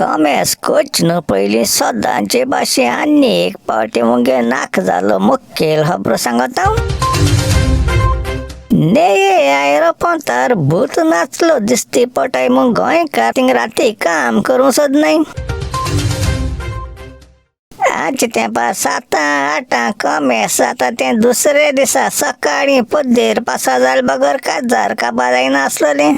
कमेस coach न्हू पयलीं सदांचे भाशेन आनी एक पावटी मुगे नाक जालो मुखेल खबरो सांगता. नेये आयरोपोंतार भूत नाचलो दिसती पटाय मग गोंयकार थिंग राती काम करूं सोदनाय. आज तेंपार 7 8 कमेस जाता तें दुसरे दिसा सकाळीं पद्देर पासा जाल बगर काजार काबार जायना आसलोलें.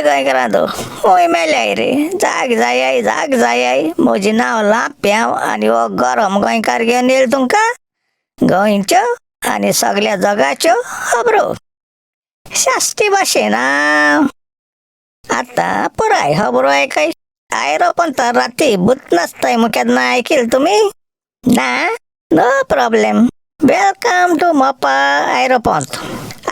गोंयकारांनो हूंय मेल्याय रे, जाग जायाय जाग जायाय. म्हजें नांव लांप्यांव आनी हो गरम गोंयकार घेवन येयलो तुमकां गोंयच्यो आनी सगल्या जगाच्यो खबरो साश्टी भाशेन. आतां पुराय खबरो आयकाय. आयरोपोंतार राती भूत नाचताय म्हूण केन्ना आयकील तुमी? ना? No problem. Welcome to Mopa आयरोपोंत.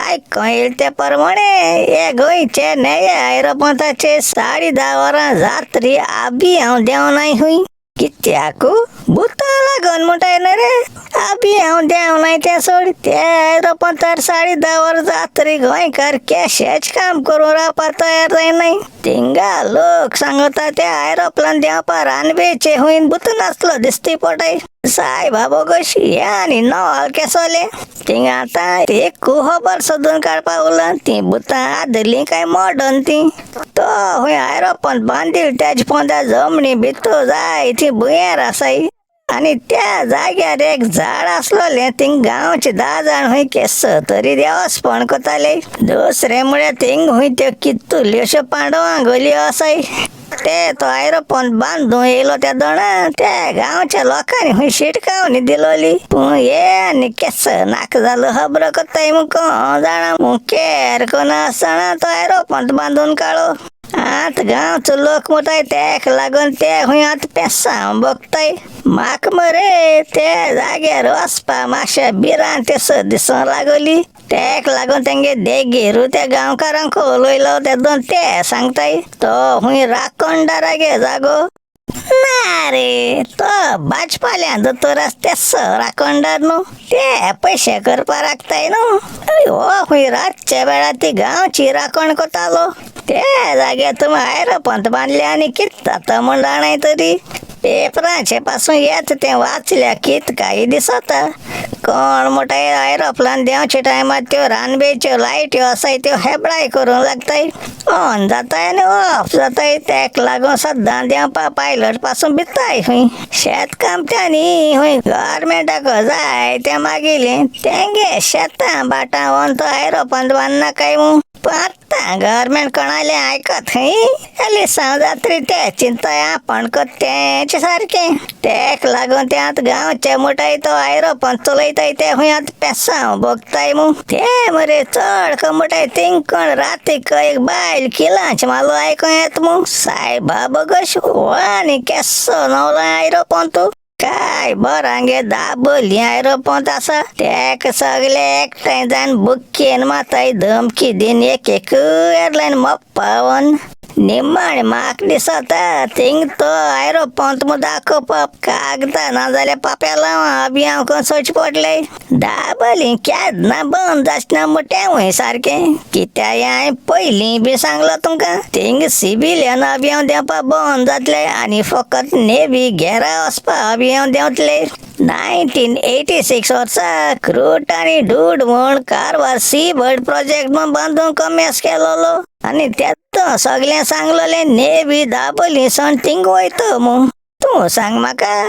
आयकों येयलें ते प्रमाणे हे गोंयचे नेये आयरोपोंताचे 10:30 वरां जात्री आबी हांव देंवनाय हूंय. कित्याकू? भुतां लागून म्हणटाय न्हय रे. आबी हांव देंवनाय तें सोड, ते आयरोपोंतार 10:30 वरां जात्री गोंयकार केशेच काम करूं रावपा तयार जायनाय. थिंगा लोक सांगता ते आयरोप्लेन देंवपा रानवेचे हूंय भूत नाचलो दिसती पडय. सायबा बोगोशी हे आनी नवाल केसोले. थिंगा आतां एक खबर सोदून काडपा उरला, तीं भुतां आदलीं काय मॉडर्न तीं. तो हूंय आयरोपोंत बांदिल तेज पोंदा जमनी भितर जाय ती भुंयेर आसाय आनी त्या जाग्यार एक झाड आसलोलें. थिंग गांवचे 10 जाण हूंय केस तरी देवस्पण करताले. दुसरें म्हळ्यार थिंग हूंय त्यो कितुल्योश्यो पांडवां गलयो आसाय. ते तो आयरोपोंत बांदून येयलो त्या दोणा त्या गांवच्या लोकांनी हूंय शिटकावणी दिलोली. पूण हे आनी केस नाका जालो खबरो करताय म्हूण कोण जाणा म्हूण केर कोना आसतना तो आयरोपोंत बांदून काडलो. आतां गांवचो लोक म्हणटाय तेक लागून ते हूंय आतां पेसांव भोगताय. म्हाका मरे ते जाग्यार वचपा मातशें भिरांत सो दिसूंक लागली. तेक लागून तेंगे देगेरू त्या गांवकारांक उलयलो ते दोन ते सांगताय तो हूंय राखणदारागे जागो. ना रे, तो भाजपाल्या दोतोर आसा तेस राखणदार न्हू, ते पयशे करपा राखताय न्हू. हो हूंय रातच्या वेळार ती गांवची राखण करतालो. ते जाग्यार तुमी आयरोपोंत बांदले आनी कितें जाता म्हूण जाणाय तरी. पेपरांचे पासून येता तें वाचल्या कित काय दिसता. कोण म्हणटाय आयरोप्लेन देंवच्या टायमार त्यो रानबेच्यो लायट्यो आसाय त्यो हेबळाय करूंक लागताय. ऑन जाताय आनी ऑफ जाताय. तेक लागून सद्दां देंवपा पायलट पासून भिताय खंय. शेतकामत्यांनी खंय गव्हर्मेंटाक जाय तें मागिल्लें तेंगे शेतां भाटां व्हरून तो आयरोप्लेन बांदना काय म्हूण. पूण आतां गव्हर्मेंट कोणालें आयकत खंय. एलिसांव जात्री ते चिंताय आपण करता तेंचे सारकें. तेक लागून ते आतां गांवचे म्हणटाय तो आयरोप्लेन चलयताय ते खंय आतां पेसांव भोगताय म्हूण. ते मरे चड कर म्हणटाय थिंग कोण रातीक एक बायल किलांच मालो आयकों येता म्हूण. सायबा बोगोश हो आनी केसो नवलो आयरोपोंत. काय बरांगे दाबोली आयरोपोंत आसा. तेक सगळे एकठांय जावन बुक्केन माताय धमकी दिवन एक एक एरलायन मोप्पावन निमाणें म्हाका दिसता थिंग तो आयरोपोंत म्हूण दाखोवपाक कागदां नाजाल्यार पापेलांव अभियांव करून सोदचें पडलें. दाबोली केन्ना बंद जाचना ना म्हूण तेंवूय सारकें. कित्याक हांवें पयलीं बी सांगलो तुमकां थिंग सिविलियन अभियांव देंवपा बंद जातले आनी फकत नेवी घेरा वचपा अभियांव देंवतले. 1986 वर्सा क्रूट आनी डूड म्हूण कारवार सी बर्ड प्रोजेक्ट म्हूण बांदून कमेस केलोलो आनी तेत सगळें सांगलोलें नेवी दाबोली सण थिंग वयता म्हूण. तूं सांग म्हाका,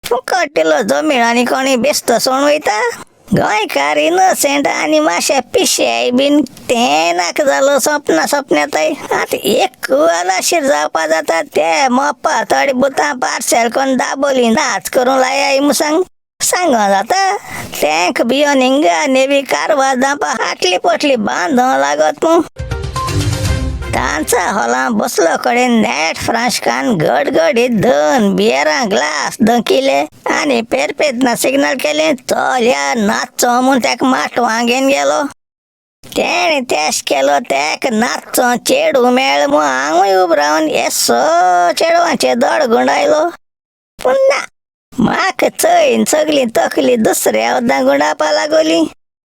फुकट दिलो जमीन आनी कोणी बेस्तो सोण वयता? गोंयकार इनोसेंट आनी मातशे पिशेय बीन तें नाका जालो सपना सपन्यातय. आतां एक आलाशीर जावपा जाता ते मोपा थोडी भुतां पार्सेल करून दाबोली नाच करूं लायाय म्हूण सांग सांगो जाता. तेंक भियोन हिंगा नेवी कारवार जावपा हाटली पोटली बांदूंक लागत म्हूण. तांचा हॉलां बसलो कडेन नेट फ्रांशकान गडगडीत 2 बियरां ग्लास दंकिले आनी पेरपेतना सिग्नल केलें चल या नाचो म्हूण तेका माटवां घेवन गेलो. तेणें तेश केलो तेक नाचो चेडूं मेळ म्हूण हांवूय उब रावन येसो चेडवांचे दोड गुंडायलो. पूण ना, म्हाका चोयन सगळी तकली दुसऱ्या वदां गुंडावपा लागोली.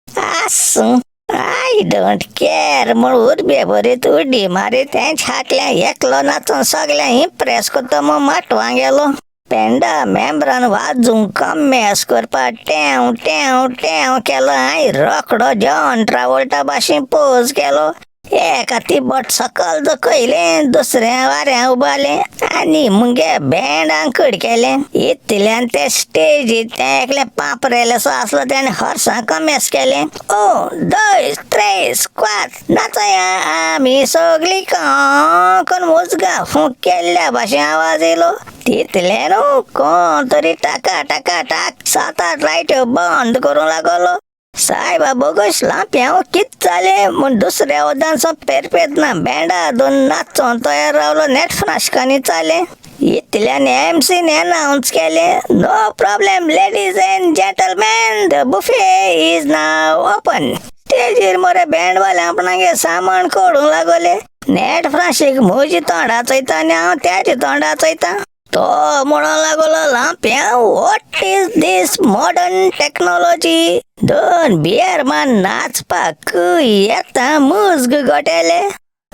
आसूं, I don't care म्हूण उर्बे भरीत उडी मारीत तेंच हाटल्या एकलो नाचून सगळ्यांक इम्प्रेस करता म्हूण माटवां गेलो. पेंडा मेंबरान वाजूंक कम्मेस करपाक टेंव टेंव टेंव केलो. हांवें रोखडो जॉन ट्रावोल्टा भाशेन पोज केलो. एक हाती बोट सकल दखयलें, दुसऱ्या वाऱ्या उबालें आनी मुगे बँडान कड केलें. इतल्यान ते स्टेजीर तें एकलें पापरेलेसो आसलो, तेणें हर्सां कमेस केलें. Un, dos, tres, cuatro, नाचया आमी सगळीं करून मुजगां फूंक केल्ल्या भाशेन आवाज येयलो. तितलें न्हू, कोण तरी टाका टाका टाक सात आठ लायट्यो बंद करूंक लागलो. सायबा बोगस लांप्यांव कित जालें म्हूण दुसऱ्या वदानसो पेरपेतना बँडा दोन नाचोन तयार रावलो. नेट फ्राशकांनी चालें. इतल्यान एमसीन एनावन्स केलें, "No problem, ladies and gentlemen, the buffet is now open." स्टेजीर मरे बँडवाले आपणागे सामान काडूंक लागले. नेट फ्रांशीक म्हजी तोंडा चोयता आनी हांव त्याची तोंडा चोयता. तो म्हणूंक लागलो, "लांप्यांव, what is this modern technology? दोन बियर मान नाचपाक येता मुजग गोटेले.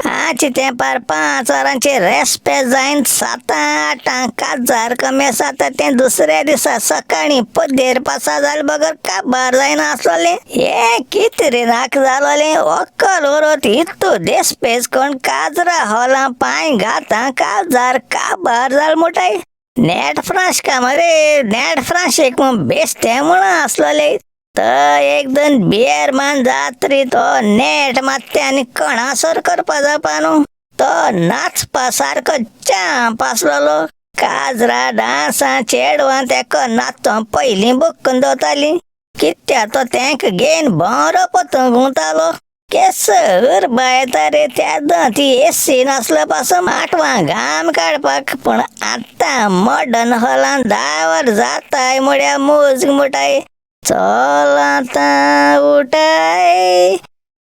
आची तें पार 5 वरांचे रेस्पेद जायन सातां आठां काजार कमी आसा. तें दुसऱ्या दिसा सकाळीं पद्देर पासा जाले बगर काबार जायना आसलोलें. हें कितें रे नाक जालोलें? व्हंकल व्हरोत इतू देसपेस कोण काजरा हॉलां पांय घातां काजार काबार जाल मुटाय. नेट फ्रांशका मरे, नेट फ्रांशीक म्हूण बेश्टें म्हणून आसलोलें. तर एक दोन बियर मान जात्री तो नेट मात्ते आनी कणासर करपा जावपा न्हू. तो नाचपा सारको चांप आसलेलो. काजरा डांसा चेडवां तेका नाचों पयलीं बुक्कून दवरतालीं, कित्या तो तेंक घेवन बरो पतंग घुंवतालो. केस उर्बा येता रे तेदो ती एसी नासलो पासून माटवां घाम काडपाक. पूण आतां मॉडर्न हॉलान 10 वर जाताय म्हळ्यार मुज्ग मुटाय. चल आतां उठाय,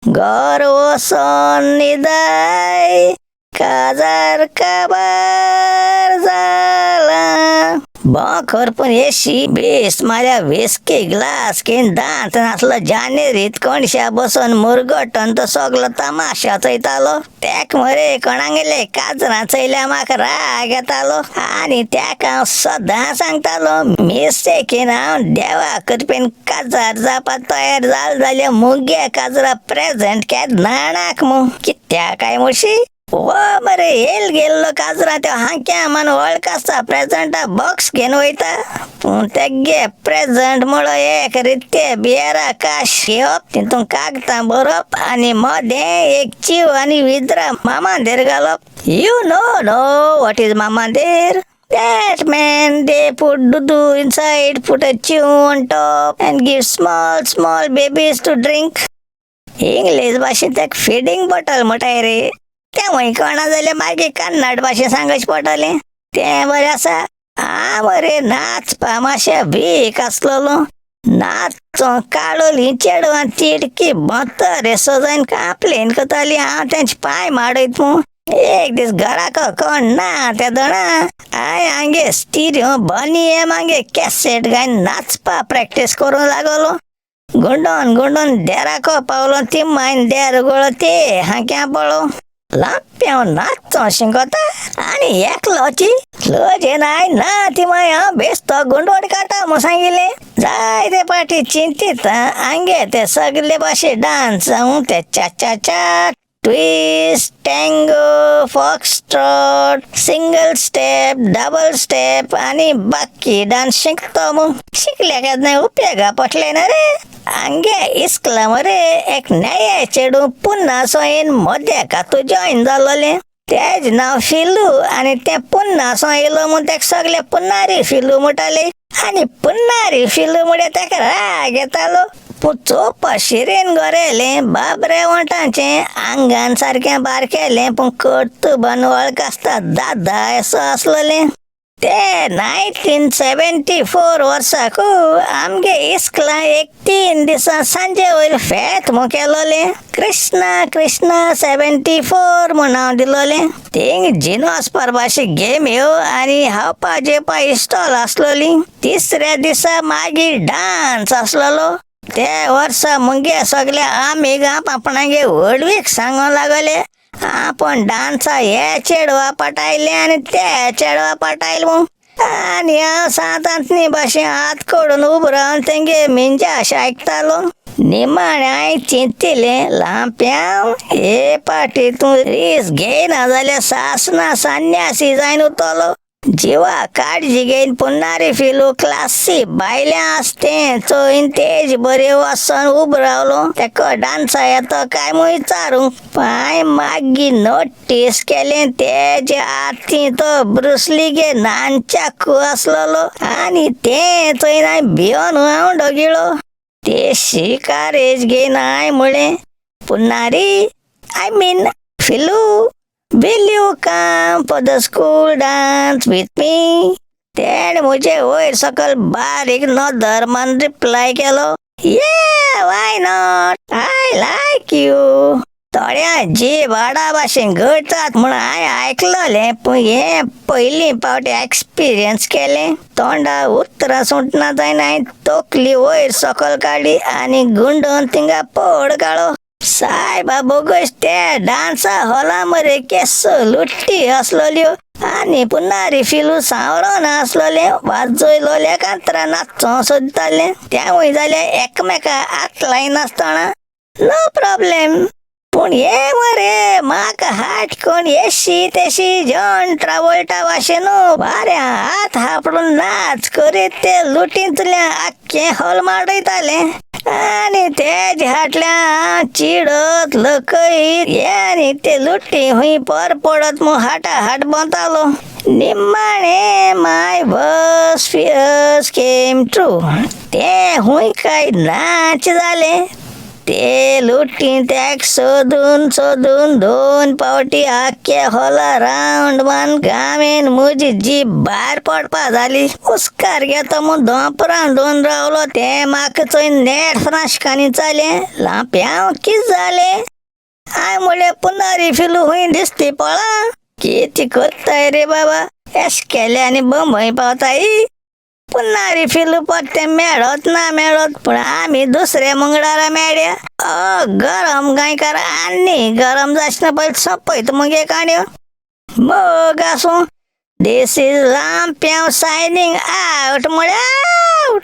घर वचोन न्हिदाय, काजार काबार जाला." बोखर पूण एशी बेस माल्या विस्की ग्लास घेवन दांत नासलो जानेरीत कोणशा बसून मुरगटन तो सगलो तमाशा चोयतालो. तेक मरे कोणागेले काजरां चोयल्या म्हाका राग येतालो आनी तेका हांव सदां सांगतालो, मिस्टेकीन हांव देवा कृपेन काजार जावपाक तयार जाल जाल्यार मुगे काजरा प्रेजेंट केन्ना नाक मू. कित्याक काय म्हणशी? वो मरे येल गेल्लो काजरा त्यो हांक्या मान वळख आसता प्रेजेंटा बॉक्स घेवन वयता. पूण तेगे प्रेजेंट म्हणो एक रित्ते बियरा काश घेवप, तितून कागदां बरोवप आनी मदें एक चीव आनी विद्रा मामांदेर घालप. You no know what is मामांदेर? That man, they put dudu inside, put a chew on top and give small, small babies to drink. English भाशेन तेका फिडींग बॉटल म्हणटाय रे. तें वंय कळना जाल्यार मागीर कन्नड भाशेन सांगचें पडटलें. तें बरें आसा. आ मरे नाचपा मातशें वीक आसलेलो. नाचों काडोली चेडवां तिडकी बोतर सजोवन कांपलेन करताली हांव तेंचे पांय माडयत म्हूण. एक दीस घराक कोण ना ते दणा हांवें हांगे स्टिरियो बनी मागे कॅसेट घालून नाचपा प्रॅक्टीस करूंक लागलो. गुंडोन गुंडोन देराको पावलो. ती मायन देर गोळो ते हांक्या पळो लांप्यांव नाचो शिंगोता आनी एकलोची लजेन I ना. ती मागीर हांव बेस्तो गुंडोड काडटा म्हूण सांगिल्लें. जायते पाटी चिंतीत हांगे ते सगले भाशे डांस जावं ते cha cha cha, twist, tango, foxtrot, single step, double step आनी बाकी डांस शिकतो म्हूण. शिकल्या केन्ना उपयोगा पडले ना रे. हांगे इस्कला मरे एक नये चेडूं पुन्ना सो येवन मद्याक तूं जॉयन जालोलें. तेज नांव फिलू आनी तें पुन्ना सो येयलो म्हूण तेका सगळे पुन्नारी फिलू म्हणटाले आनी पुन्नारी फिलू म्हळ्यार तेका राग येतालो. पूण चोवपा शिरेन गोरेलें, बाबरे वोंटाचें, आंगान सारकें बारकेलें, पूण कर्तुबान वळख आसता दादा येसो आसलोलें. ते 1974 वर्साकू आमगे इस्कला एक 3 दिसां सांजे वयर फेत म्हूण केलोलें. कृष्णा कृष्णा 74 म्हूण नांव दिलोलें. थिंग जिनोस परबाशी गेम्यो आनी खावपा जेवपा इस्टॉल आसलोली. तिसऱ्या दिसा मागीर डांस आसलोलो. ते वर्सा मुगे सगळे आमी आपणागे व्हडवीक सांगोंक लागले, आपण डान्सा हे चेडवा पटायले आनी ते चेडवा पटायले म्हूण. आनी हांव सांतांतनी भाशेन हात काडून उबो रावन तेंगे मिंजा अशें आयकतालो. निमाणें हांवें चिंतिलें, लांप्यांव हे पाटी तूं रिस्क घेयना जाल्यार सासना संन्यासी जायन उरतलो. जिवा काळजी घेयन पुन्नारी फिलू क्लासी भायल्या आस तें चोयन तेज बरें वचोन उबो रावलो. तेका डांसा येता काय म्हूण विचारूंक. हांवें मागीर नोटीस केलें, तेजे हातीं तो ब्रुसली गे नानचाकू आसलोलो आनी तें चोयन हांवें भियोन हांव डगिळो. तेशी कारेज घेयन हांवें म्हळें, "पुन्नारी, I mean Filu, will you come for the school dance with me?" तेणें म्हजे वयर सकयल बारीक नदर मारून रिप्लाय केलो, "Yeah, why not? I like you." थोड्या जीब हाडा भाशेन गळटात म्हूण हांवें आयकलोलें, पूण हें पयलीं पावटी एक्सपिरियन्स केलें. तोंडा उतरां सुटना जायना हांवें तकली वयर सकयल काडली आनी गुंडोवन थिंगा पड काडलो. सायबा बोगस, ते डांसा हॉला मरे केस लुट्टी आसलोल्यो आनी पुन्नारी फिलू सांवरोन आसलोलें. वाजयलोल्या कांतरां नाचों सोदतालें. तेंवूय जाल्यार एकमेका हात लायनासतना नो प्रॉब्लेम, पूण हे मरे म्हाका हाट कोण येशी तेशी जॉन ट्रावोल्टा भाशेन वाऱ्या हात हापडून नाच करीत ते लुटींतल्या आख्खें हॉल माडयताले. आनी तेज हाटल्या चिडत लकयत हे आनी ते लुटी हुंय पर पडत म्हूण हाटा हाट बोंतालो. निमाणें my worst fears came true. ते हुंय काय नाच जालें. ते लुटी त्याक सोदून सोदून 2 पावटी आख्खे हॉला रावंड मान गामेन म्हजी जीब भायर पडपा जाली. हुस्कार घेता म्हूण दोंपरां दोन रावलो. तें म्हाका चोयन नेट फ्रांशकांनी जालें, लांप्यांव कित जालें? हांवें म्हणलें, पुन्नारी फिलू हुंय दिसती पळा. कितें करताय रे बाबा, एश केलें आनी बंबय पावताय. पुन्नारी फिलू परतें मेळत ना मेळत, पूण आमी दुसऱ्या मंगळारा मेळ्या. अ गरम गोंयकार आनी गरम जायना पयलीं सोंपयत मुगे काणयो. मोग आसूं. This is Lampiao signing out म्हळ्यार आउट.